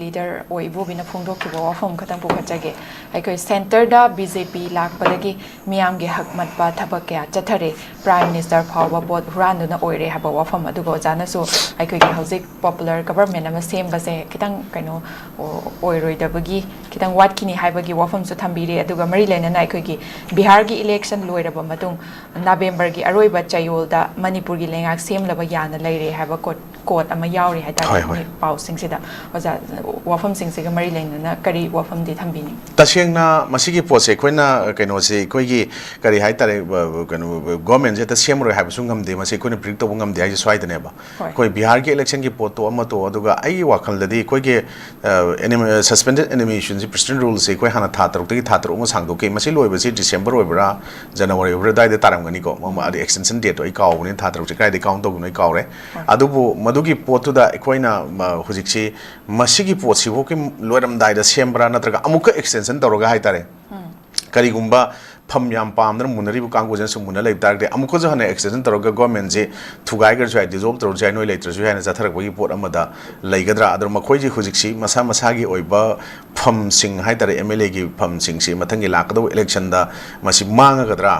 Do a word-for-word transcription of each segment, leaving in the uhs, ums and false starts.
Leader ꯑꯣꯏ ꯏꯕꯣꯕꯤꯅ ꯐꯣꯡꯗꯣꯛꯈꯤꯕ ꯋꯥꯐꯝ ꯈꯇꯪ ꯄꯨꯈꯠꯆꯒꯦ꯫ ꯑꯩꯈꯣꯏ ꯁꯦꯟꯇꯔꯗ ꯕꯤ ꯖꯦ ꯄꯤ ꯂꯥꯛꯄꯗꯒꯤ ꯃꯤꯌꯥꯝꯒꯤ ꯍꯛ ꯃꯠꯄ ꯊꯕꯛ ꯀꯌꯥ ꯆꯠꯊꯔꯦ꯫ ꯄ꯭ꯔꯥꯏꯝ ꯃꯤꯅꯤꯁꯇꯔ ꯐꯥꯎꯕ ꯚꯣꯠ ꯍꯨꯔꯥꯟꯗꯨꯅ ꯑꯣꯏꯔꯦ ꯍꯥꯏꯕ ꯋꯥꯐꯝ ꯑꯗꯨꯒ ꯑꯣꯖꯥꯅꯁꯨ ꯑꯩꯈꯣꯏꯒꯤ ꯍꯧꯖꯤꯛ ꯄꯣꯄꯨꯂꯔ ꯒꯕꯔꯃꯦꯟ ꯑꯃ ꯁꯦꯝꯕꯁꯦ ꯈꯤꯇꯪ ꯀꯩꯅꯣ ꯑꯣ-, ꯑꯣꯏꯔꯣꯏꯗꯕꯒꯤ ꯈꯤꯇꯪ ꯋꯥꯠꯈꯤꯅꯤ ꯍꯥꯏꯕꯒꯤ ꯋꯥꯐꯝꯁꯨ ꯊꯝꯕꯤꯔꯦ꯫ ꯑꯗꯨꯒ ꯃꯔꯤ ꯂꯩꯅꯅ ꯑꯩꯈꯣꯏꯒꯤ ꯕꯤꯍꯥꯔꯒꯤ ꯏꯂꯦꯛꯁꯟ ꯂꯣꯏꯔꯕ ꯃꯇꯨꯡ ꯅꯕꯦꯝꯕꯔꯒꯤ ꯑꯔꯣꯏꯕ ꯆꯌꯣꯜꯗ ꯃꯅꯤꯄꯨꯔꯒꯤ ꯂꯩꯉꯥꯛ ꯁꯦꯝꯂꯕ ꯌꯥꯅ ꯂꯩꯔꯦ ꯍꯥꯏꯕ ꯀꯣꯠ ꯀꯣꯠ ꯑꯃ ꯌꯥꯎꯔꯤ ꯍꯥꯏꯇꯥꯔꯦ꯫ ꯍꯣꯏ, ꯍꯣꯏ꯫ ꯃꯤ ꯄꯥꯎꯁꯤꯡꯁꯤꯗ꯫ ꯑꯣꯖꯥ, ꯋꯥꯐꯝꯁꯤꯡꯁꯤꯒ ꯃꯔꯤ ꯂꯩꯅꯅ ꯀꯔꯤ ꯋꯥꯐꯝꯗꯤ ꯊꯝꯕꯤꯅꯤꯡ? ꯇꯁꯦꯡꯅ ꯃꯁꯤꯒꯤ ꯄꯣꯠꯁꯦ ꯑꯩꯈꯣꯏꯅ, ꯀꯩꯅꯣꯁꯦ, ꯑꯩꯈꯣꯏꯒꯤ ꯀꯔꯤ ꯍꯥꯏꯇꯥꯔꯦ, ꯕ-, ꯕ-, ꯀꯩꯅꯣ, ꯕ-, ꯒꯣꯔꯃꯦꯟꯁꯦ ꯍꯦꯛꯇ ꯁꯦꯝꯃꯔꯣꯏ ꯍꯥꯏꯕꯁꯨ ꯉꯝꯗꯦ, ꯃꯁꯤ ꯑꯩꯈꯣꯏꯅ ꯄ꯭ꯔꯤꯗꯤꯛ ꯇꯧꯕ ꯉꯝꯗꯦ ꯍꯥꯏꯁꯦ ꯁ꯭ꯋꯥꯏꯗꯅꯦꯕ꯫ ꯍꯣꯏ꯫ ꯑꯩꯈꯣꯏ ꯕꯤꯍꯥꯔꯒꯤ ꯏꯂꯦꯛꯁꯟꯒꯤ ꯄꯣꯠꯇꯣ ꯑꯃ ꯇꯣꯛꯑꯣ, ꯑꯗꯨꯒ ꯑꯩꯒꯤ ꯋꯥꯈꯜꯗꯗꯤ ꯑꯩꯈꯣꯏꯒꯤ ꯑꯦꯅꯤꯃꯦ-, suspended animationꯁꯤ, president ruleꯁꯤ ꯑꯩꯈꯣꯏ ꯍꯥꯟꯅ ꯊꯥ ꯇꯔꯨꯛꯇꯒꯤ ꯊꯥ ꯇꯔꯨꯛ ꯑꯃ ꯁꯥꯡꯗꯣꯛꯈꯤ꯫ ꯃꯁꯤ ꯂꯣꯏꯕꯁꯤ ꯗꯤꯁꯦꯝꯕꯔ ꯑꯣꯏꯕ꯭ꯔꯥ, ꯖꯅꯋꯥꯔꯤ ꯑꯣꯏꯕ꯭ꯔꯥ, ꯑꯗꯨꯋꯥꯏꯗ ꯇꯥꯔꯝꯒꯅꯤꯀꯣ꯫ ꯃ-, ꯃ-, ꯑꯗꯨ extension dateꯇꯣ ꯑꯩ ꯀꯥꯎꯕꯅꯤꯅ, ꯊꯥ ꯇꯔꯨꯛꯁꯦ ꯀꯗꯥꯏꯗꯒꯤ count ꯇꯧꯈꯤꯕꯅꯣ ꯑꯩ ꯀꯥꯎꯔꯦ꯫ ꯍꯣꯏ꯫ ꯑꯗꯨꯕꯨ ꯃꯗꯨꯒꯤ ꯄꯣꯠꯇꯨꯗ ꯑꯩꯈꯣꯏꯅ, ꯃ-, ꯍꯧꯖꯤꯛꯁꯤ ꯃꯁꯤꯒꯤ ꯄꯣꯠꯁꯤꯐꯥꯎꯒꯤ ꯂꯣꯏꯔꯝꯗꯥꯏꯗ ꯁꯦꯝꯕ꯭ꯔꯥ, ꯅꯠꯇ꯭ꯔꯒ ꯑꯃꯨꯛꯀ extension ꯇꯧꯔꯒ ꯍꯥꯏꯇꯥꯔꯦ, ꯎꯝ꯫ ꯀꯔꯤꯒꯨꯝꯕ ꯐꯝ ꯌꯥꯝ ꯄꯥꯝꯗꯅ ꯃꯨꯟꯅꯔꯤꯕ ꯀꯥꯡꯕꯨꯁꯤꯅ ꯁꯨꯝ ꯃꯨꯟꯅ ꯂꯩꯕ ꯇꯥꯔꯒꯗꯤ, ꯑꯃꯨꯛꯀꯁꯨ ꯍꯟꯅ extension ꯇꯧꯔꯒ ꯒꯣꯔꯃꯦꯟꯁꯤ ꯊꯨꯒꯥꯏꯈ꯭ꯔꯁꯨ ꯌꯥꯏ, dissolve ꯇꯧꯔꯁꯨ ꯌꯥꯏ, ꯅꯣꯏ ꯂꯩꯇ꯭ꯔꯁꯨ ꯌꯥꯏ ꯍꯥꯏꯅ ꯆꯠꯊꯔꯛꯄꯒꯤ ꯄꯣꯠ ꯑꯃꯗ ꯂꯩꯒꯗ꯭ꯔꯥ? ꯑꯗꯣ ꯃꯈꯣꯏꯁꯤ ꯍꯧꯖꯤꯛꯁꯤ ꯃꯁꯥ ꯃꯁꯥꯒꯤ ꯑꯣꯏꯕ ꯐꯝꯁꯤꯡ ꯍꯥꯏꯇꯥꯔꯦ, ꯑꯦꯝ ꯑꯦꯜ ꯑꯦꯒꯤ ꯐꯝꯁꯤꯡꯁꯤ ꯃꯊꯪꯒꯤ ꯂꯥꯛꯀꯗꯧꯕ ꯏꯂꯦꯛꯁꯟꯗ ꯃꯁꯤ ꯃꯥꯡꯉꯒꯗ꯭ꯔꯥ?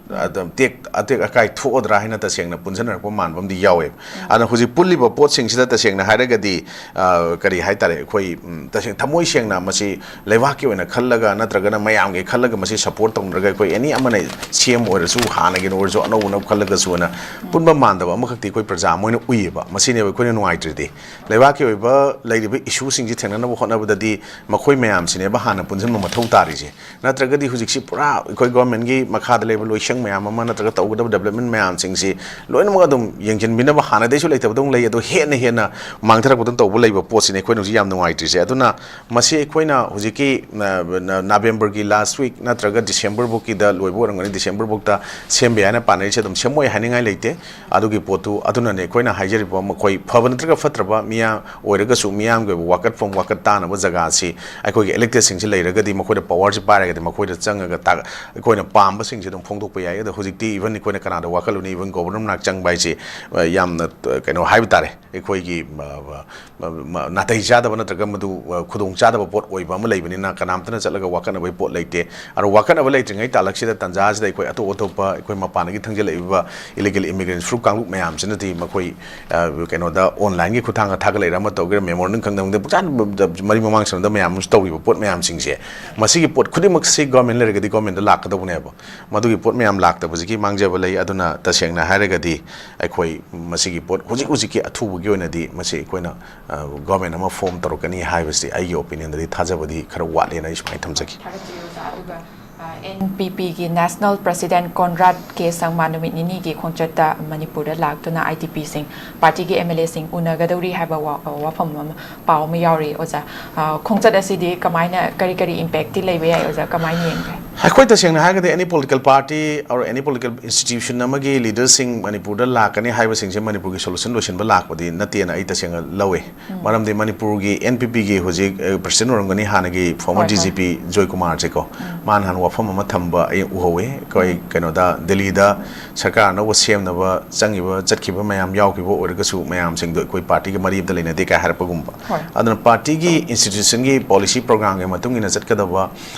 ꯑꯗ ꯇꯦꯛ-, ꯑꯇꯦꯛ ꯑꯀꯥꯏ ꯊꯣꯛꯑꯗ꯭ꯔꯥ ꯍꯥꯏꯅ ꯇꯁꯦꯡꯅ ꯄꯨꯟꯁꯤꯟꯅꯔꯛꯄ ꯃꯥꯟꯕ ꯑꯃꯗꯤ ꯌꯥꯎꯋꯦ꯫ ꯑꯗꯨꯅ ꯍꯧꯖꯤꯛ ꯄꯨꯜꯂꯤꯕ ꯄꯣꯠꯁꯤꯡꯁꯤꯗ ꯇꯁꯦꯡꯅ ꯍꯥꯏꯔꯒꯗꯤ, ꯑ, ꯀꯔꯤ ꯍꯥꯏꯇꯥꯔꯦ, ꯑꯩꯈꯣꯏ, ꯎꯝ, ꯇꯁꯦꯡ-, ꯊꯃꯣꯏ ꯁꯦꯡꯅ ꯃꯁꯤ ꯂꯩꯕꯥꯛꯀꯤ ꯑꯣꯏꯅ ꯈꯜꯂꯒ ꯅꯠꯇ꯭ꯔꯒꯅ ꯃꯌꯥꯝꯒꯤ ꯈꯜꯂꯒ ꯃꯁꯤ support ꯇꯧꯅꯔꯒ ꯑꯩꯈꯣꯏ ꯑꯦꯅꯤ ꯑꯃꯅ ꯁꯤ ꯑꯦꯝ ꯑꯣꯏꯔꯁꯨ, ꯍꯥꯟꯅꯒꯤꯅ ꯑꯣꯏꯔꯁꯨ, ꯑꯅꯧꯕꯅ ꯈꯜꯂꯒꯁꯨ ꯑꯅ ꯄꯨꯟꯕ ꯃꯥꯟꯗꯕ ꯑꯃꯈꯛꯇꯤ ꯑꯩꯈꯣꯏ ꯄ꯭ꯔꯖꯥ ꯑꯃ ꯑꯣꯏꯅ ꯎꯏꯌꯦꯕ꯫ ꯃꯁꯤꯅꯦꯕ ꯑꯩꯈꯣꯏꯅ ꯅꯨꯡꯉꯥꯏꯇ꯭ꯔꯤꯗꯤ꯫ ꯂꯩꯕꯥꯛꯀꯤ ꯑꯣꯏꯕ ꯂꯩꯔꯤꯕ ꯏꯁꯨꯁꯤꯡꯁꯤ ꯊꯦꯡꯅꯅꯕ ꯍꯣꯠꯅꯕꯗꯗꯤ ꯃꯈꯣꯏ ꯃꯌꯥꯝꯁꯤꯅꯦꯕ ꯍꯥꯟꯅ ꯄꯨꯟꯁꯤꯟꯕ ꯃꯊꯧ ꯇꯥꯔꯤꯁꯦ꯫ ꯅꯠꯇ꯭ꯔꯒꯗꯤ ꯍꯧꯖꯤꯛꯁꯤ ꯄꯨꯔꯥ ꯑꯩꯈꯣꯏ ꯒꯣꯔꯃꯦꯟꯒꯤ ꯃꯈꯥꯗ ꯂꯩꯕ ꯂꯣꯏꯁꯪ ꯃꯌꯥꯝ ꯑꯃ ꯅꯠꯇ꯭ꯔꯒ ꯇꯧꯒꯗꯕ ꯗꯦꯕꯂꯞꯃꯦꯟ ꯃꯌꯥꯝꯁꯤꯡꯁꯤ ꯂꯣꯏꯅꯃꯛ ꯑꯗꯨꯝ ꯌꯦꯡꯁꯤꯟꯕꯤꯅꯕ ꯍꯥꯟꯅꯗꯩꯁꯨ ꯂꯩꯇꯕꯗꯧꯅ ꯂꯩ, ꯑꯗꯣ ꯍꯦꯟꯅ ꯍꯦꯟꯅ ꯃꯥꯡꯊꯔꯛꯄꯗꯧꯅ ꯇꯧꯕ ꯂꯩꯕ ꯄꯣꯠꯁꯤꯅꯦ ꯑꯩꯈꯣꯏꯅ ꯍꯧꯖꯤꯛ ꯌꯥꯝ ꯅꯨꯡꯉꯥꯏꯇ꯭ꯔꯤꯁꯦ꯫ ꯑꯗꯨꯅ ꯃꯁꯤ ꯑꯩꯈꯣꯏꯅ ꯍꯧꯖꯤꯛꯀꯤ, ꯑ, ꯅ-, ꯅꯕꯦꯝꯕꯔꯒꯤ last week ꯅꯠꯇ꯭ꯔꯒ ꯗꯤꯁꯦꯝꯕꯔ ꯐꯥꯎꯀꯤꯗ ꯂꯣꯏꯕ ꯑꯣꯏꯔꯝꯒꯅꯤ, ꯗꯤꯁꯦꯝꯕꯔ ꯐꯥꯎꯇ ꯁꯦꯝꯕ ꯌꯥꯏꯅ ꯄꯥꯅꯔꯤꯁꯦ ꯑꯗꯨꯝ ꯁꯦꯝꯃꯣꯏ ꯍꯥꯏꯅꯤꯡꯉꯥꯏ ꯂꯩꯇꯦ꯫ ꯑꯗꯨꯒꯤ ꯄꯣꯠꯇꯨ ꯑꯗꯨꯅꯅꯦ ꯑꯩꯈꯣꯏꯅ ꯍꯥꯏꯖꯔꯤꯕ ꯃꯈꯣꯏ ꯐꯕ ꯅꯠꯇ꯭ꯔꯒ ꯐꯠꯇ꯭ꯔꯕ ꯃꯤꯌꯥꯝ ꯑꯣꯏꯔꯒꯁꯨ ꯃꯤꯌꯥꯝꯒꯤ ꯑꯣꯏꯕ ꯋꯥꯀꯠꯐꯝ ꯋꯥꯀꯠ ꯇꯥꯅꯕ ꯖꯒꯥꯁꯤ ꯑꯩꯈꯣꯏꯒꯤ ꯏꯂꯦꯛꯇꯦꯗꯁꯤꯡꯁꯤ ꯂꯩꯔꯒꯗꯤ ꯃꯈꯣꯏꯗ ꯄꯋꯥꯔꯁꯤ ꯄꯥꯏꯔꯒꯗꯤ ꯃꯈꯣꯏꯗ ꯆꯪꯉꯒ ꯇꯥ-, ꯑꯩꯈꯣꯏꯅ ꯄꯥꯝꯕꯁꯤꯡꯁꯤ ꯑꯗꯨꯝ ꯐꯣꯡꯗꯣꯛꯄ ꯌꯥꯏ꯫ ꯌꯥꯏ꯫ ꯑꯗꯣ ꯍꯧꯖꯤꯛꯇꯤ even ꯑꯩꯈꯣꯏꯅ ꯀꯅꯥꯗ ꯋꯥꯀꯠꯂꯨꯅꯤ? Even ꯒꯣꯕꯔꯅꯔ ꯃꯅꯥꯛ ꯆꯪꯕ ꯍꯥꯏꯁꯦ, ꯑ, ꯌꯥꯝꯅ, ꯑ, ꯀꯩꯅꯣ ꯍꯥꯏꯕ ꯇꯥꯔꯦ, ꯑꯩꯈꯣꯏꯒꯤ, ꯑ, ꯑ, ꯃ-, ꯃ-, ꯅꯥꯇꯩ ꯆꯥꯗꯕ ꯅꯠꯇ꯭ꯔꯒ ꯃꯗꯨ, ꯑ, ꯈꯨꯗꯣꯡ ꯆꯥꯗꯕ ꯄꯣꯠ ꯑꯣꯏꯕ ꯑꯃ ꯂꯩꯕꯅꯤꯅ ꯀꯅꯥꯝꯇꯅ ꯆꯠꯂꯒ ꯋꯥꯀꯠꯅꯕꯒꯤ ꯄꯣꯠ ꯂꯩꯇꯦ꯫ ꯑꯗꯣ ꯋꯥꯀꯠꯅꯕ ꯂꯩꯇ꯭ꯔꯤꯉꯩ ꯇꯥꯂꯛꯁꯤꯗ, ꯇꯥꯟꯖꯥꯁꯤꯗ ꯑꯩꯈꯣꯏ ꯑꯇꯣꯞ ꯑꯇꯣꯞꯄ ꯑꯩꯈꯣꯏ ꯃꯄꯥꯟꯗꯒꯤ ꯊꯪꯖꯤꯜꯂꯛꯏꯕ illegal immigrants ꯐꯨꯔꯨꯞ ꯀꯥꯡꯂꯨꯞ ꯃꯌꯥꯝꯁꯤꯅꯗꯤ ꯃꯈꯣꯏ, ꯑ, ꯀꯩꯅꯣꯗ, online ꯒꯤ ꯈꯨꯠꯊꯥꯡꯗ ꯊꯥꯒꯠꯂꯛꯏꯔꯥ ꯑꯃ ꯇꯧꯒꯦꯔꯥ, ꯃꯦꯃꯣꯔꯦꯟꯗꯝ ꯈꯪꯗꯕ ꯈꯪꯗꯦ, ꯄꯨꯡꯆꯥꯟ ꯃꯔꯤ ꯃꯃꯥꯡ ꯁꯅꯗ ꯃꯌꯥꯝ ꯑꯃꯁꯨ ꯇꯧꯔꯤꯕ ꯄꯣꯠ ꯃꯌꯥꯝꯁꯤꯡꯁꯦ, ꯃꯁꯤꯒꯤ ꯄꯣꯠ ꯈꯨꯗꯤꯡꯃꯛꯁꯤ government ꯂꯩꯔꯒꯗꯤ government ꯇ ꯂꯥꯛꯀꯗꯧꯕꯅꯦꯕ꯫ ꯃꯗꯨꯒꯤ ꯄꯣꯠ ꯃꯌꯥꯝ ꯂꯥꯛꯇꯕꯁꯤꯒꯤ ꯃꯥꯡꯖꯕ ꯂꯩ꯫ ꯑꯗꯨꯅ ꯇꯁꯦꯡꯅ ꯍꯥꯏꯔꯒꯗꯤ ꯑꯩꯈꯣꯏ ꯃꯁꯤꯒꯤ ꯄꯣꯠ ꯍꯧꯖꯤꯛ ꯍꯧꯖꯤꯛꯀꯤ ꯑꯊꯨꯕꯒꯤ ꯑꯣꯏꯅꯗꯤ ꯃꯁꯤ ꯑꯩꯈꯣꯏꯅ, ꯑ, government ꯑꯃ form ꯇꯧꯔꯛꯀꯅꯤ ꯍꯥꯏꯕꯁꯤ ꯑꯩꯒꯤ opinion ꯗꯗꯤ ꯊꯥꯖꯕꯗꯤ ꯈꯔ ꯋꯥꯠꯂꯦꯅ ꯑꯩ ꯁꯨꯃꯥꯏꯅ ꯊꯝꯖꯒꯦ꯫ ꯊꯥꯒꯠꯆꯔꯤ ꯑꯣꯖꯥ꯫ ꯑꯗꯨꯒ, ꯑ, N P P ꯒꯤ National President Conrad K ꯁꯪꯃꯥ ꯅꯨꯃꯤꯠ ꯅꯤꯅꯤꯒꯤ ꯈꯣꯡꯆꯠꯇ ꯃꯅꯤꯄꯨꯔꯗ ꯂꯥꯛꯇꯨꯅ I D P ꯁꯤꯡ, party ꯒꯤ M L A ꯁꯤꯡ ꯎꯅꯒꯗꯧꯔꯤ ꯍꯥꯏꯕ ꯋꯥ-, ꯋꯥꯐꯝ ꯑꯃ, ꯄꯥꯎ ꯑꯃ ꯌꯥꯎꯔꯤ ꯑꯣꯖꯥ꯫ ꯑ, ꯈꯣꯡꯆꯠ ꯑꯁꯤꯗꯤ ꯀꯃꯥꯏꯅ, ꯀꯔꯤ ꯀꯔꯤ impact ꯇꯤ ꯂꯩꯕ ꯌꯥꯏ ꯑꯣꯖꯥ? ꯀꯃꯥꯏꯅ ꯌꯦꯡꯒꯦ? ꯑꯩꯈꯣꯏ ꯇꯁꯦꯡꯅ ꯍꯥꯏꯔꯒꯗꯤ any political party or any political institution ꯑꯃꯒꯤ leader ꯁꯤꯡ ꯃꯅꯤꯄꯨꯔꯗ ꯂꯥꯛꯀꯅꯤ ꯍꯥꯏꯕꯁꯤꯡꯁꯦ ꯃꯅꯤꯄꯨꯔꯒꯤ solution ꯂꯣꯏꯁꯤꯟꯕ ꯂꯥꯛꯄꯗꯤ ꯅꯠꯇꯦꯅ ꯑꯩ ꯇꯁꯦꯡꯅ ꯂꯧꯋꯤ꯫ ꯎꯝ꯫ ꯃꯔꯝꯗꯤ ꯃꯅꯤꯄꯨꯔꯒꯤ N P P ꯒꯤ ꯍꯧꯖꯤꯛ, ꯑ, president ꯑꯣꯏꯔꯝꯒꯅꯤ ꯍꯥꯟꯅꯒꯤ former ꯍꯣꯏ, ꯍꯣꯏ꯫ D G P ꯖꯣꯏꯀꯨꯃꯥꯔꯁꯦꯀꯣ, ꯎꯝ꯫ ꯃꯥꯅ ꯍꯥꯟꯅ ꯋꯥꯐꯝ ꯑꯃ ꯊꯝꯕ ꯑꯩ ꯎꯍꯧꯋꯤ꯫ ꯑꯩꯈꯣꯏ ꯎꯝ꯫ ꯀꯩꯅꯣꯗ ꯗꯦꯜꯂꯤꯗ ꯁꯔꯀꯥꯔ ꯑꯅꯧꯕ ꯁꯦꯝꯅꯕ ꯆꯪꯉꯤꯕ, ꯆꯠꯈꯤꯕ ꯃꯌꯥꯝ ꯌꯥꯎꯈꯤꯕ ꯑꯣꯏꯔꯒꯁꯨ ꯃꯌꯥꯝꯁꯤꯡꯗꯣ ꯑꯩꯈꯣꯏ party ꯒ ꯃꯔꯤ ꯑꯝꯇ ꯂꯩꯅꯗꯦ ꯀꯥꯏ ꯍꯥꯏꯔꯛꯄꯒꯨꯝꯕ꯫ ꯍꯣꯏ꯫ ꯑꯗꯨꯅ party ꯒꯤ institution ꯒꯤ policy program ꯒꯤ ꯃꯇꯨꯡ ꯏꯟꯅ ꯆꯠꯀꯗꯕ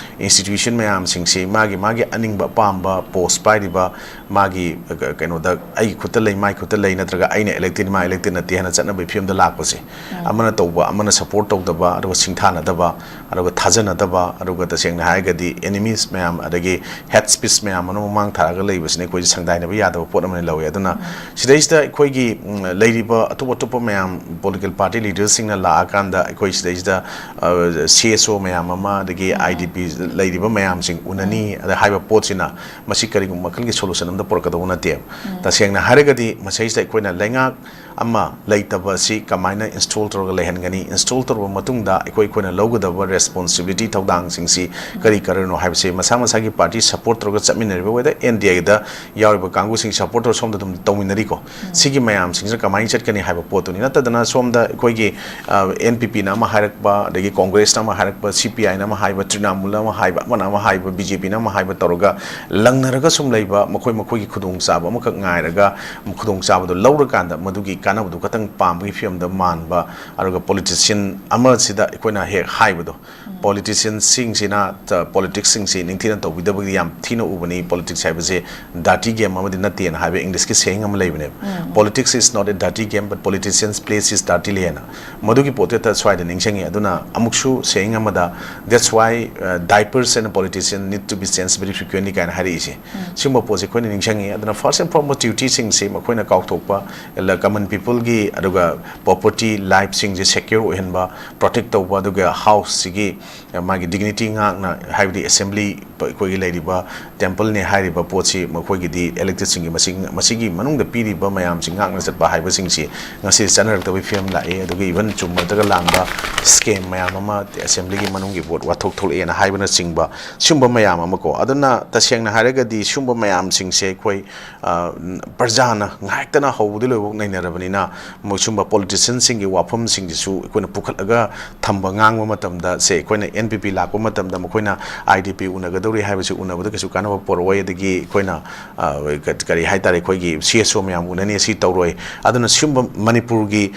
institution ꯃꯌꯥꯝꯁꯤꯡꯁꯤ ꯃꯥꯒꯤ, ꯃꯥꯒꯤ ꯑꯅꯤꯡꯕ ꯑꯄꯥꯝꯕ post ꯄꯥꯏꯔꯤꯕ ꯃꯥꯒꯤ, ꯑ, ꯀꯩꯅꯣꯗ ꯑꯩꯒꯤ ꯈꯨꯠꯇ ꯂꯩ, ꯃꯥꯒꯤ ꯈꯨꯠꯇ ꯂꯩ, ꯅꯠꯇ꯭ꯔꯒ ꯑꯩꯅ elected, ꯃꯥ elected ꯅꯠꯇꯦ ꯍꯥꯏꯅ ꯆꯠꯅꯕꯒꯤ ꯐꯤꯕꯝꯗ ꯂꯥꯛꯄꯁꯦ, ꯎꯝ꯫ ꯑꯃꯅ ꯇꯧꯕ, ꯑꯃꯅ support ꯇꯧꯗꯕ, ꯑꯗꯨꯒ ꯁꯤꯡꯊꯥꯅꯗꯕ, ꯑꯗꯨꯒ ꯊꯥꯖꯅꯗꯕ, ꯑꯗꯨꯒ ꯇꯁꯦꯡꯅ ꯍꯥꯏꯔꯒꯗꯤ enemies ꯃꯌꯥꯝ, ꯑꯗꯒꯤ hate speech ꯃꯌꯥꯝ ꯑꯃ ꯃꯃꯥꯡ ꯊꯥꯔꯒ ꯂꯩꯕꯁꯤꯅ ꯑꯩꯈꯣꯏꯁꯦ ꯁꯪꯗꯥꯏꯅꯕ ꯌꯥꯗꯕ ꯄꯣꯠ ꯑꯃꯅ ꯂꯧꯋꯦ꯫ ꯑꯗꯨꯅ ꯎꯝ꯫ ꯁꯤꯗꯩꯁꯤꯗ ꯑꯩꯈꯣꯏꯒꯤ, ꯎꯝ, ꯂꯩꯔꯤꯕ ꯑꯇꯣꯞ ꯑꯇꯣꯞꯄ ꯃꯌꯥꯝ political party leader ꯁꯤꯡꯅ ꯂꯥꯛꯑꯀꯥꯟꯗ ꯑꯩꯈꯣꯏ ꯁꯤꯗꯩꯁꯤꯗ, ꯑ, C S O ꯃꯌꯥꯝ ꯑꯃ, ꯑꯗꯒꯤ ꯎꯝ꯫ I D P ꯂꯩꯔꯤꯕ ꯃꯌꯥꯝꯁꯤꯡ ꯎꯅꯅꯤ, ꯎꯝ꯫ ꯑꯗ ꯍꯥꯏꯕ ꯄꯣꯠꯁꯤꯅ ꯃꯁꯤ ꯀꯔꯤꯒꯨꯝꯕ ꯃꯈꯜꯒꯤ solution ꯑꯃꯗ ꯄꯨꯔꯛꯀꯗꯧꯕ ꯅꯠꯇꯦꯕ꯫ ꯎꯝ꯫ ꯇꯁꯦꯡꯅ ꯍꯥꯏꯔꯒꯗꯤ ꯃꯁꯤꯗꯩꯁꯤꯗ ꯑꯩꯈꯣꯏꯅ ꯂꯩꯉꯥꯛ ꯑꯃ ꯂꯩꯇꯕ ꯑꯁꯤ ꯀꯃꯥꯏꯅ ꯏꯟꯁꯇꯣꯜ ꯇꯧꯔꯒ ꯂꯩꯍꯟꯒꯅꯤ? ꯏꯟꯁꯇꯣꯜ ꯇꯧꯔꯕ ꯃꯇꯨꯡꯗ ꯑꯩꯈꯣꯏ, ꯑꯩꯈꯣꯏꯅ ꯂꯧꯒꯗꯕ ꯔꯦꯁꯄꯣꯟꯁꯤꯕꯤꯂꯤꯇꯤ, ꯊꯧꯗꯥꯡꯁꯤꯡꯁꯤ ꯀꯔꯤ ꯀꯔꯤꯅꯣ ꯍꯥꯏꯕꯁꯤ ꯃꯁꯥ ꯃꯁꯥꯒꯤ ꯄꯥꯔꯇꯤ ꯁꯄꯣꯔꯠ ꯇꯧꯔꯒ ꯆꯠꯃꯤꯟꯅꯔꯤꯕ, whether N D A ꯗ ꯌꯥꯎꯔꯤꯕ ꯀꯥꯡꯕꯨꯁꯤꯡ ꯁꯄꯣꯔꯠ ꯇꯧꯔꯒ ꯁꯣꯝꯗ ꯑꯗꯨꯝ ꯇꯧꯃꯤꯟꯅꯔꯤꯀꯣ꯫ ꯁꯤꯒꯤ ꯃꯌꯥꯝꯁꯤꯡꯁꯤꯅ ꯀꯃꯥꯏꯅ ꯆꯠꯀꯅꯤ ꯍꯥꯏꯕ ꯄꯣꯠꯇꯨꯅꯤ꯫ ꯅꯠꯇꯗꯅ ꯁꯣꯝꯗ ꯑꯩꯈꯣꯏꯒꯤ, ꯑ, N P P ꯅ ꯑꯃ ꯍꯥꯏꯔꯛꯄ, ꯑꯗꯒꯤ ꯀꯣꯡꯒ꯭ꯔꯦꯁꯅ ꯑꯃ ꯍꯥꯏꯔꯛꯄ, C P I ꯅ ꯑꯃ ꯍꯥꯏꯕ, ꯇ꯭ꯔꯤꯅꯥꯃꯨꯜꯅ ꯑꯃ ꯍꯥꯏꯕ, ꯑꯃꯅ ꯑꯃ ꯍꯥꯏꯕ, B J P ꯅ ꯑꯃ ꯍꯥꯏꯕ ꯇꯧꯔꯒ ꯂꯪꯅꯔꯒ ꯁꯨꯝ ꯂꯩꯕ, ꯃꯈꯣꯏ ꯃꯈꯣꯏꯒꯤ ꯈꯨꯗꯣꯡꯆꯥꯕ ꯑꯃꯈꯛ ꯉꯥꯏꯔꯒ, ꯈꯨꯗꯣꯡꯆꯥꯕꯗꯣ ꯂꯧꯔꯀꯥꯟꯗ ꯃꯗꯨꯒꯤ ꯀꯥꯟꯅꯕꯗꯨ ꯈꯛꯇꯪ ꯄꯥꯝꯕꯒꯤ ꯐꯤꯕꯝꯗ ꯃꯥꯟꯕ, ꯑꯗꯨꯒ ꯄꯣꯂꯤꯇꯤꯁꯤꯌꯟ ꯑꯃꯁꯤꯗ ꯑꯩꯈꯣꯏꯅ ꯍꯦꯛ ꯍꯥꯏꯕꯗꯣ, ꯄꯣꯂꯤꯇꯤꯁꯤꯌꯟꯁꯤꯡꯁꯤꯅ, ꯇ-, ꯄꯣꯂꯤꯇꯤꯛꯁꯁꯤꯡꯁꯤ ꯅꯤꯡꯊꯤꯅ ꯇꯧꯕꯤꯗꯕꯒꯤ ꯌꯥꯝ ꯊꯤꯅ ꯎꯕꯅꯤ꯫ ꯄꯣꯂꯤꯇꯤꯛꯁ ꯍꯥꯏꯕꯁꯦ dirty game ꯑꯃꯗꯤ ꯅꯠꯇꯦꯅ ꯍꯥꯏꯕ ꯏꯪꯂꯤꯁꯀꯤ saying ꯑꯃ ꯂꯩꯕꯅꯦꯕ꯫ "Politics is not a dirty game, but politicians plays it dirtily" ꯍꯥꯏꯅ꯫ ꯃꯗꯨꯒꯤ ꯄꯣꯠꯇꯨ ꯍꯦꯛꯇ ꯁ꯭ꯋꯥꯏꯗ ꯅꯤꯡꯁꯤꯡꯉꯤ꯫ ꯑꯗꯨꯅ ꯑꯃꯨꯛꯁꯨ saying ꯑꯃꯗ, "That's why, uh, diapers and a politician need to be changed very frequently" ꯀꯥꯏꯅ ꯍꯥꯏꯔꯛꯏꯁꯦ꯫ ꯁꯤꯒꯨꯝꯕ ꯄꯣꯠꯁꯦ ꯑꯩꯈꯣꯏꯅ ꯅꯤꯡꯁꯤꯡꯉꯤ꯫ ꯑꯗꯨꯅ first and foremost dutyꯁꯤꯡꯁꯦ ꯃꯈꯣꯏꯅ ꯀꯥꯎꯊꯣꯛꯄ, ꯂ-, common peopleꯒꯤ, ꯑꯗꯨꯒ property, lifeꯁꯤꯡꯁꯦ secure ꯑꯣꯏꯍꯟꯕ, protect ꯇꯧꯕ, ꯑꯗꯨꯒ houseꯁꯤꯒꯤ ꯃꯥꯒꯤ dignity ꯉꯥꯛꯅ, ꯍꯥꯏꯕꯗꯤ assembly, ꯑꯩꯈꯣꯏꯒꯤ ꯂꯩꯔꯤꯕ templeꯅꯦ ꯍꯥꯏꯔꯤꯕ ꯄꯣꯠꯁꯤ, ꯃꯈꯣꯏꯒꯤꯗꯤ electedꯁꯤꯡꯒꯤ ꯃꯁꯤꯡ, ꯃꯁꯤꯒꯤ ꯃꯅꯨꯡꯗ ꯄꯤꯔꯤꯕ ꯃꯌꯥꯝꯁꯤ ꯉꯥꯛꯅ ꯆꯠꯄ ꯍꯥꯏꯕꯁꯤꯡꯁꯤ ꯉꯁꯤ ꯆꯠꯅꯔꯛꯇꯕꯒꯤ ꯐꯤꯕꯝ ꯂꯥꯛꯑꯦ꯫ ꯑꯗꯨꯒ even ꯆꯨꯝꯕꯗꯒ ꯂꯥꯟꯕ scam ꯃꯌꯥꯝ ꯑꯃ assemblyꯒꯤ ꯃꯅꯨꯡꯒꯤ ꯄꯣꯠ ꯋꯥꯊꯣꯛ ꯊꯣꯛꯂꯛꯑꯦꯅ ꯍꯥꯏꯕꯅꯆꯤꯡꯕ, ꯁꯤꯒꯨꯝꯕ ꯃꯌꯥꯝ ꯑꯃ ꯀꯣ꯫ ꯑꯗꯨꯅ ꯇꯁꯦꯡꯅ ꯍꯥꯏꯔꯒꯗꯤ ꯁꯤꯒꯨꯝꯕ ꯃꯌꯥꯝꯁꯤꯡꯁꯦ ꯑꯩꯈꯣꯏ, ꯑ, ꯄ꯭ꯔꯖꯥꯅ ꯉꯥꯏꯍꯥꯛꯇꯅ ꯍꯧꯕꯗꯤ ꯂꯣꯏꯐꯥꯎ ꯅꯩꯅꯔꯕꯅꯤꯅ, ꯃꯣꯏ ꯁꯨꯝꯕ ꯄꯣꯂꯤꯇꯤꯁꯤꯌꯟꯁꯤꯡꯒꯤ ꯋꯥꯐꯝꯁꯤꯡꯁꯤꯁꯨ ꯑꯩꯈꯣꯏꯅ ꯄꯨꯈꯠꯂꯒ ꯊꯝꯕ, ꯉꯥꯡꯕ ꯃꯇꯝꯗ, ꯁꯦ, ꯑꯩꯈꯣꯏꯅ N P P ꯂꯥꯛꯄ ꯃꯇꯝꯗ ꯃꯈꯣꯏꯅ I D P ꯎꯅꯒꯗꯧꯔꯤ ꯍꯥꯏꯕꯁꯤ ꯎꯅꯕꯗ ꯀꯩꯁꯨ ꯀꯥꯟꯅꯕ ꯄꯨꯔꯛꯑꯣꯏ꯫ ꯑꯗꯒꯤ ꯑꯩꯈꯣꯏꯅ, ꯑ, ꯀ-, ꯀꯔꯤ ꯍꯥꯏꯇꯥꯔꯦ, ꯑꯩꯈꯣꯏꯒꯤ C S O ꯃꯌꯥꯝ ꯎꯅꯅꯤ, ꯑꯁꯤ ꯇꯧꯔꯣꯏ꯫ ꯑꯗꯨꯅ ꯁꯤꯒꯨꯝꯕ ꯃꯅꯤꯄꯨꯔꯒꯤ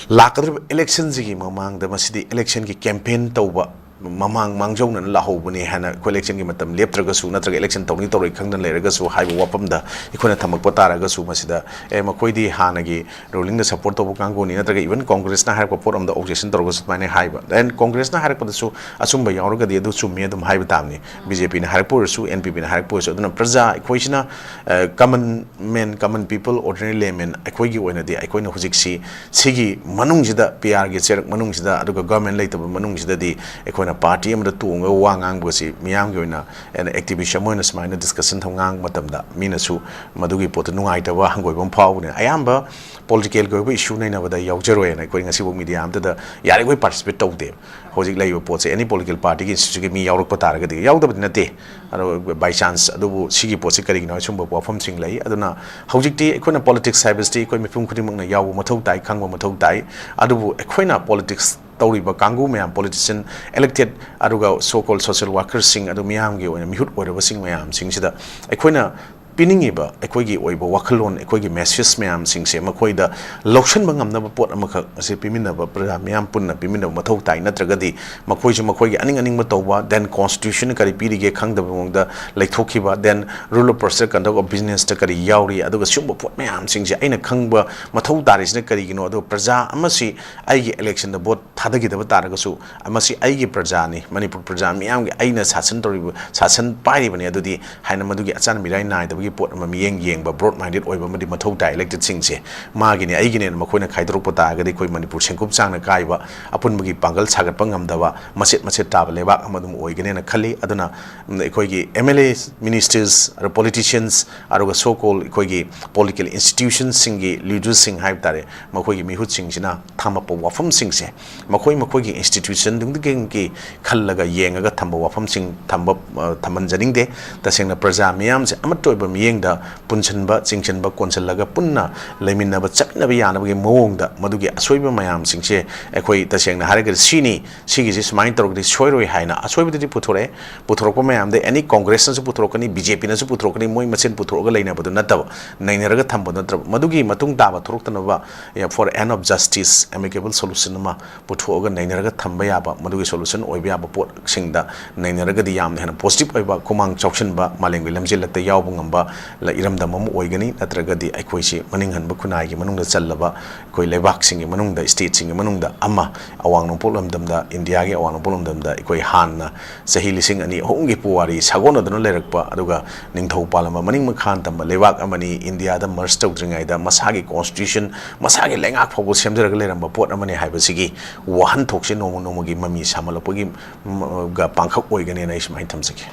ꯂꯥꯛꯀꯗꯧꯔꯤꯕ electionꯁꯤꯒꯤ ꯃꯃꯥꯡꯗ ꯃꯁꯤꯗꯤ electionꯒꯤ campaign ꯇꯧꯕ ꯃꯃꯥꯡ ꯃꯥꯡꯖꯧꯅꯅ ꯂꯥꯛꯍꯧꯕꯅꯤ ꯍꯥꯏꯅ, ꯑꯩꯈꯣꯏ electionꯒꯤ ꯃꯇꯝ ꯂꯦꯞꯇ꯭ꯔꯒꯁꯨ, ꯅꯠꯇ꯭ꯔꯒ election ꯇꯧꯅꯤ ꯇꯧꯔꯣꯏ ꯈꯪꯗꯅ ꯂꯩꯔꯒꯁꯨ ꯍꯥꯏꯕ ꯋꯥꯐꯝꯗ ꯑꯩꯈꯣꯏꯅ ꯊꯝꯃꯛꯄ ꯇꯥꯔꯒꯁꯨ, ꯃꯁꯤꯗ, "ꯑꯦ, ꯃꯈꯣꯏꯗꯤ ꯍꯥꯟꯅꯒꯤ rulingꯗ support ꯇꯧꯕ ꯀꯥꯡꯕꯨꯅꯤ", ꯅꯠꯇ꯭ꯔꯒ even Congressꯅ ꯍꯥꯏꯔꯛꯄ ꯄꯣꯠ ꯑꯃꯗ objection ꯇꯧꯔꯒꯁꯨ ꯑꯗꯨꯃꯥꯏꯅ ꯍꯥꯏꯕ꯫ And Congressꯅ ꯍꯥꯏꯔꯛꯄꯗꯁꯨ ꯑꯆꯨꯝꯕ ꯌꯥꯎꯔꯒꯗꯤ ꯑꯗꯨ ꯆꯨꯝꯃꯤ ꯑꯗꯨꯝ ꯍꯥꯏꯕ ꯇꯥꯕꯅꯤ꯫ B J Pꯅ ꯍꯥꯏꯔꯛꯄ ꯑꯣꯏꯔꯁꯨ, N P Pꯅ ꯍꯥꯏꯔꯛꯄ ꯑꯣꯏꯔꯁꯨ꯫ ꯑꯗꯨꯅ ꯄ꯭ꯔꯖꯥ ꯑꯩꯈꯣꯏꯁꯤꯅ, ꯑ, common man, common people, ordinary layman, ꯑꯩꯈꯣꯏꯒꯤ ꯑꯣꯏꯅꯗꯤ ꯑꯩꯈꯣꯏꯅ ꯍꯧꯖꯤꯛꯁꯤ ꯁꯤꯒꯤ ꯃꯅꯨꯡꯁꯤꯗ, P Rꯒꯤ ꯆꯩꯔꯛ ꯃꯅꯨꯡꯁꯤꯗ, ꯑꯗꯨꯒ government ꯂꯩꯇꯕ ꯃꯅꯨꯡꯁꯤꯗꯗꯤ ꯑꯩꯈꯣꯏꯅ ꯄꯥꯔꯇꯤ ꯑꯃꯗ ꯇꯣꯡꯉꯒ ꯋꯥ ꯉꯥꯡꯕꯁꯤ ꯃꯤꯌꯥꯝꯒꯤ ꯑꯣꯏꯅ ꯑꯦꯛꯇꯤꯚꯤꯁ ꯑꯃ ꯑꯣꯏꯅ ꯁꯨꯃꯥꯏꯅ ꯗꯤꯁꯀꯁꯟ ꯊꯝ ꯉꯥꯡꯕ ꯃꯇꯝꯗ ꯃꯤꯅꯁꯨ ꯃꯗꯨꯒꯤ ꯄꯣꯠꯇꯨ ꯅꯨꯡꯉꯥꯏꯇꯕ ꯍꯪꯒꯣꯏꯕ ꯑꯃ ꯐꯥꯎꯕꯅꯤꯅ ꯑꯌꯥꯝꯕ ꯄꯣꯂꯤꯇꯤꯀꯦꯜꯒꯤ ꯑꯣꯏꯕ ꯏꯁꯨ ꯅꯩꯅꯕꯗ ꯌꯥꯎꯖꯔꯣꯏꯅ ꯑꯩꯈꯣꯏ ꯉꯁꯤꯐꯥꯎ ꯃꯤꯗꯤꯌꯥ ꯑꯝꯇꯗ ꯌꯥꯔꯤꯈꯣꯏ ꯄꯥꯔꯇꯤꯁꯤꯄꯦꯠ ꯇꯧꯗꯦ꯫ ꯍꯧꯖꯤꯛ ꯂꯩꯔꯤꯕ ꯄꯣꯠꯁꯦ ꯑꯦꯅꯤ ꯄꯣꯂꯤꯇꯤꯀꯦꯜ ꯄꯥꯔꯇꯤꯒꯤ ꯏꯟꯁꯇꯤꯇ꯭ꯌꯨꯠꯀꯤ ꯃꯤ ꯌꯥꯎꯔꯛꯄ ꯇꯥꯔꯒꯗꯤ, ꯌꯥꯎꯗꯕꯗꯤ ꯅꯠꯇꯦ, ꯑꯗꯣ ꯕꯥꯏ ꯆꯥꯟꯁ ꯑꯗꯨꯕꯨ ꯁꯤꯒꯤ ꯄꯣꯠꯁꯦ ꯀꯔꯤꯒꯤꯅꯣ ꯍꯥꯏ ꯁꯨꯝꯕ ꯋꯥꯐꯝꯁꯤꯡ ꯂꯩ꯫ ꯑꯗꯨꯅ ꯍꯧꯖꯤꯛꯇꯤ ꯑꯩꯈꯣꯏꯅ ꯄꯣꯂꯤꯇꯤꯛꯁ ꯍꯥꯏꯕꯁꯤꯗꯤ ꯑꯩꯈꯣꯏ ꯃꯤꯄꯨꯝ ꯈꯨꯗꯤꯡꯃꯛꯅ ꯌꯥꯎꯕ ꯃꯊꯧ ꯇꯥꯏ, ꯈꯪꯕ ꯃꯊꯧ ꯇꯥꯏ꯫ ꯑꯗꯨꯕꯨ ꯑꯩꯈꯣꯏꯅ ꯄꯣꯂꯤꯇꯤꯛꯁ ꯇꯧꯔꯤꯕ ꯀꯥꯡꯕꯨ ꯃꯌꯥꯝ, ꯄꯣꯂꯤꯇꯤꯁꯤꯌꯟ, ꯏꯂꯦꯛꯇꯦꯠ, ꯑꯗꯨꯒ ꯁꯣ ꯀꯣꯜ ꯁꯣꯁꯤꯌꯦꯜ ꯋꯥꯔꯀꯔꯁꯤꯡ, ꯑꯗꯨ ꯃꯤꯌꯥꯝꯒꯤ ꯑꯣꯏꯅ ꯃꯤꯍꯨꯠ ꯑꯣꯏꯔꯕꯁꯤꯡ ꯃꯌꯥꯝꯁꯤꯡꯁꯤꯗ ꯑꯩꯈꯣꯏꯅ ꯄꯤꯅꯤꯡꯉꯤꯕ ꯑꯩꯈꯣꯏꯒꯤ ꯑꯣꯏꯕ ꯋꯥꯈꯜꯂꯣꯟ, ꯑꯩꯈꯣꯏꯒꯤ ꯃꯦꯁꯦꯖ ꯃꯌꯥꯝꯁꯤꯡꯁꯦ ꯃꯈꯣꯏꯗ ꯂꯧꯁꯤꯟꯕ ꯉꯝꯅꯕ ꯄꯣꯠ ꯑꯃꯈꯛ ꯑꯁꯤ ꯄꯤꯃꯤꯟꯅꯕ, ꯄ꯭ꯔꯖꯥ ꯃꯤꯌꯥꯝ ꯄꯨꯟꯅ ꯄꯤꯃꯤꯟꯅꯕ ꯃꯊꯧ ꯇꯥꯏ꯫ ꯅꯠꯇ꯭ꯔꯒꯗꯤ ꯃꯈꯣꯏꯁꯨ ꯃꯈꯣꯏꯒꯤ ꯑꯅꯤꯡ ꯑꯅꯤꯡꯕ ꯇꯧꯕ, then ꯀꯣꯟꯁꯇꯤꯇ꯭ꯌꯨꯁꯟꯅ ꯀꯔꯤ ꯄꯤꯔꯤꯒꯦ ꯈꯪꯗꯕ ꯃꯑꯣꯡꯗ ꯂꯩꯊꯣꯛꯈꯤꯕ, then rule of procedure, conduct of businessꯇ ꯀꯔꯤ ꯌꯥꯎꯔꯤ, ꯑꯗꯨꯒ ꯁꯤꯒꯨꯝꯕ ꯄꯣꯠ ꯃꯌꯥꯝꯁꯤꯡꯁꯦ ꯑꯩꯅ ꯈꯪꯕ ꯃꯊꯧ ꯇꯥꯔꯤꯁꯤꯅ ꯀꯔꯤꯒꯤꯅꯣ? ꯑꯗꯨꯒ ꯄ꯭ꯔꯖꯥ ꯑꯃꯁꯤ ꯑꯩꯒꯤ ꯏꯂꯦꯛꯁꯟꯗ ꯚꯣꯠ ꯊꯥꯗꯈꯤꯗꯕ ꯇꯥꯔꯒꯁꯨ, ꯃꯁꯤ ꯑꯩꯒꯤ ꯄ꯭ꯔꯖꯥꯅꯤ, ꯃꯅꯤꯄꯨꯔ ꯄ꯭ꯔꯖꯥ ꯃꯤꯌꯥꯝꯒꯤ, ꯑꯩꯅ ꯁꯥꯁꯟ ꯇꯧꯔꯤꯕ, ꯁꯥꯁꯟ ꯄꯥꯏꯔꯤꯕꯅꯤ, ꯑꯗꯨꯗꯤ ꯍꯥꯏꯅ ꯃꯗꯨꯒꯤ ꯑꯆꯥꯟ ꯃꯤꯔꯥꯏ ꯅꯥꯏꯗꯕꯒꯤ ꯄꯣꯠ ꯑꯃ ꯃꯤꯠꯌꯦꯡ ꯌꯦꯡꯕ, ꯕ꯭ꯔꯣꯗ ꯃꯥꯏꯟꯗꯦꯗ ꯑꯣꯏꯕ ꯑꯃꯗꯤ ꯃꯊꯧ ꯇꯥꯏ꯫ ꯏꯂꯦꯛꯇꯦꯗꯁꯤꯡꯁꯦ ꯃꯥꯒꯤꯅꯦ, ꯑꯩꯒꯤꯅꯦꯅ ꯃꯈꯣꯏꯅ ꯈꯥꯏꯗꯣꯔꯛꯄ ꯇꯥꯔꯒꯗꯤ ꯑꯩꯈꯣꯏ ꯃꯅꯤꯄꯨꯔ ꯁꯦꯡꯀꯨꯞ ꯆꯥꯡꯅ ꯀꯥꯏꯕ, ꯑꯄꯨꯟꯕꯒꯤ ꯄꯥꯡꯒꯜ ꯁꯥꯒꯠꯄ ꯉꯝꯗꯕ, ꯃꯆꯦꯠ ꯃꯆꯦꯠ ꯇꯥꯕ ꯂꯩꯕꯥꯛ ꯑꯃ ꯑꯗꯨꯝ ꯑꯣꯏꯒꯅꯦꯅ ꯈꯜꯂꯤ꯫ ꯑꯗꯨꯅ ꯑꯩꯈꯣꯏꯒꯤ ꯑꯦꯝ ꯑꯦꯜ ꯑꯦ, ꯃꯤꯅꯤꯁꯇꯔꯁ, ꯑꯗꯨꯒ ꯄꯣꯂꯤꯇꯤꯁꯤꯌꯟꯁ, ꯑꯗꯨꯒ ꯁꯣ ꯀꯣꯜ ꯑꯩꯈꯣꯏꯒꯤ ꯄꯣꯂꯤꯇꯤꯀꯦꯜ ꯏꯟꯁꯇꯤꯇ꯭ꯌꯨꯁꯟꯁꯤꯡꯒꯤ ꯂꯤꯗꯔꯁꯤꯡ ꯍꯥꯏꯕ ꯇꯥꯔꯦ, ꯃꯈꯣꯏꯒꯤ ꯃꯤꯍꯨꯠꯁꯤꯡꯁꯤꯅ ꯊꯝꯃꯛꯄ ꯋꯥꯐꯝꯁꯤꯡꯁꯦ ꯃꯈꯣꯏ ꯃꯈꯣꯏꯒꯤ ꯏꯟꯁꯇꯤꯇ꯭ꯌꯨꯁꯟꯗꯨꯗꯒꯤ ꯈꯜꯂꯒ ꯌꯦꯡꯉꯒ ꯊꯝꯕ ꯋꯥꯐꯝꯁꯤꯡ ꯊꯝꯕ, ꯑ, ꯊꯝꯍꯟꯖꯅꯤꯡꯗꯦ꯫ ꯇꯁꯦꯡꯅ ꯄ꯭ꯔꯖꯥ ꯃꯤꯌꯥꯝꯁꯦ ꯑꯃꯠꯇ ꯑꯣꯏꯕ ꯃꯤꯠꯌꯦꯡꯗ ꯄꯨꯟꯁꯤꯟꯕ, ꯆꯤꯡꯁꯤꯟꯕ, ꯀꯣꯟꯁꯤꯜꯂꯒ ꯄꯨꯟꯅ ꯂꯩꯃꯤꯟꯅꯕ, ꯆꯠꯃꯤꯟꯅꯕ ꯌꯥꯅꯕꯒꯤ ꯃꯑꯣꯡꯗ ꯃꯗꯨꯒꯤ ꯑꯁꯣꯏꯕ ꯃꯌꯥꯝꯁꯤꯡꯁꯦ ꯑꯩꯈꯣꯏ ꯇꯁꯦꯡꯅ ꯍꯥꯏꯔꯒꯗꯤ ꯁꯤꯅꯤ, ꯁꯤꯒꯤꯁꯤ ꯁꯨꯃꯥꯏꯅ ꯇꯧꯔꯒꯗꯤ ꯁꯣꯏꯔꯣꯏ ꯍꯥꯏꯅ ꯑꯁꯣꯏꯕꯗꯗꯤ ꯄꯨꯊꯣꯔꯛꯑꯦ꯫ ꯄꯨꯊꯣꯔꯛꯄ ꯃꯌꯥꯝꯗ ꯑꯦꯅꯤ ꯀꯣꯡꯒ꯭ꯔꯦꯁꯅꯁꯨ ꯄꯨꯊꯣꯔꯛꯀꯅꯤ, ꯕꯤ ꯖꯦ ꯄꯤꯅꯁꯨ ꯄꯨꯊꯣꯔꯛꯀꯅꯤ, ꯃꯣꯏ ꯃꯁꯦꯟ ꯄꯨꯊꯣꯔꯛꯑꯒ ꯂꯩꯅꯕꯗꯨ ꯅꯠꯇꯕ, ꯅꯩꯅꯔꯒ ꯊꯝꯕ ꯅꯠꯇ꯭ꯔꯕ, ꯃꯗꯨꯒꯤ ꯃꯇꯨꯡ ꯇꯥꯕ ꯊꯣꯛꯂꯛꯇꯅꯕ for end of justice, amicable solution ꯑꯃ ꯄꯨꯊꯣꯛꯑꯒ ꯅꯩꯅꯔꯒ ꯊꯝꯕ ꯌꯥꯕ, ꯃꯗꯨꯒꯤ ꯁꯣꯂꯨꯁꯟ ꯑꯣꯏꯕ ꯌꯥꯕ ꯄꯣꯠꯁꯤꯡꯗ ꯅꯩꯅꯔꯒꯗꯤ ꯌꯥꯝꯅ ꯍꯦꯟꯅ ꯄꯣꯖꯤꯇꯤꯚ ꯑꯣꯏꯕ, ꯈꯨꯃꯥꯡ ꯆꯥꯎꯁꯤꯟꯕ, ꯃꯥꯂꯦꯝꯒꯤ ꯂꯝꯖꯦꯜꯂꯛꯇ ꯌꯥꯎꯕ ꯉꯝꯕ, ꯏꯔꯝꯗꯝ ꯑꯃ ꯑꯣꯏꯒꯅꯤ, ꯅꯠꯇ꯭ꯔꯒꯗꯤ ꯑꯩꯈꯣꯏꯁꯤ ꯃꯅꯤꯡꯍꯟꯕ ꯈꯨꯟꯅꯥꯏꯒꯤ ꯃꯅꯨꯡꯗ ꯆꯜꯂꯕ ꯑꯩꯈꯣꯏ ꯂꯩꯕꯥꯛꯁꯤꯡꯒꯤ ꯃꯅꯨꯡꯗ, ꯁ꯭ꯇꯦꯠꯁꯤꯡꯒꯤ ꯃꯅꯨꯡꯗ ꯑꯃ, ꯑꯋꯥꯡ ꯅꯣꯡꯄꯣꯛ ꯂꯝꯗꯝꯗ, ꯏꯟꯗꯤꯌꯥꯒꯤ ꯑꯋꯥꯡ ꯅꯣꯡꯄꯣꯛ ꯂꯝꯗꯝꯗ ꯑꯩꯈꯣꯏ ꯍꯥꯟꯅ ꯆꯍꯤ ꯂꯤꯁꯤꯡ ꯑꯅꯤ ꯑꯍꯨꯝꯒꯤ ꯄꯨꯋꯥꯔꯤ ꯁꯥꯒꯣꯟꯅꯗꯨꯅ ꯂꯩꯔꯛꯄ, ꯑꯗꯨꯒ ꯅꯤꯡꯊꯧ ꯄꯥꯜꯂꯝꯕ ꯃꯅꯤꯡ ꯃꯈꯥ ꯇꯝꯕ ꯂꯩꯕꯥꯛ ꯑꯃꯅꯤ꯫ ꯏꯟꯗꯤꯌꯥꯗ ꯃꯔꯁ ꯇꯧꯗ꯭ꯔꯤꯉꯩꯗ ꯃꯁꯥꯒꯤ ꯀꯣꯟꯁꯇꯤꯇ꯭ꯌꯨꯁꯟ, ꯃꯁꯥꯒꯤ ꯂꯩꯉꯥꯛ ꯐꯥꯎꯕ ꯁꯦꯝꯖꯔꯒ ꯂꯩꯔꯝꯕ ꯄꯣꯠ ꯑꯃꯅꯤ ꯍꯥꯏꯕꯁꯤꯒꯤ ꯋꯥꯍꯟꯊꯣꯛꯁꯦ ꯅꯣꯡꯃ ꯅꯣꯡꯃꯒꯤ ꯃꯃꯤ ꯁꯥꯃꯜꯂꯛꯄꯒꯤ ꯒ ꯄꯥꯡꯈꯛ ꯑꯣꯏꯒꯅꯦꯅ ꯑꯩ ꯁꯨꯃꯥꯏꯅ ꯊꯝꯖꯒꯦ꯫